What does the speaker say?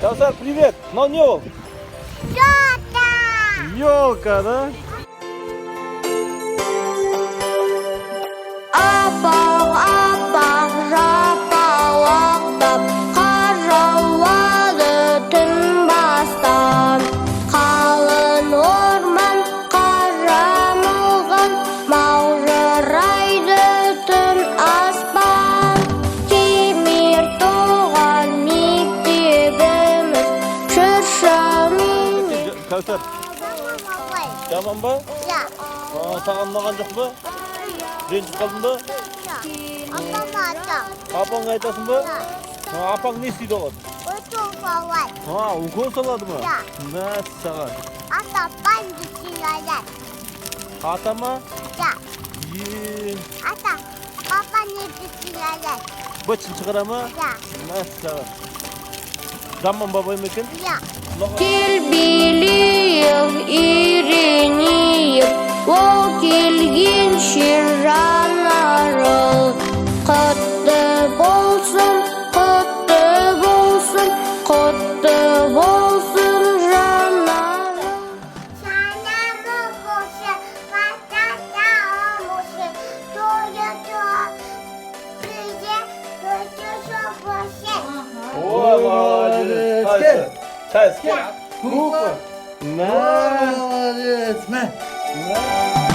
Кәусар, привет! Мынау не ол? Ёлка! Елка, да? Аппақ, аппақ жапалақтап қар жауады түн бастан. Қалың орман қар жамылған, маужырайды түн аспан. Темір тоған мектебіміз шыршамен. Кәусар, жаман ба? Саған ұнаған жоқ па? Ренжіп қалдың ба? Апаңа айтасың ба? Апаң не істейді оған? Укол салады ма? Иә. Мәссаған. Ата ма? Е, бытшын шығара ма? Мәссаған. Жаман бабай ма екен? Ұнаған- Кел билейік, үйренейік, ол келгенше жаңа жыл. Құтты болсын, құтты болсын, құтты болсын жаңа жыл. Ой, молодец. Кел. Кайсы? Кайсы? Кукла. Мә. Молодец, мә. Мә.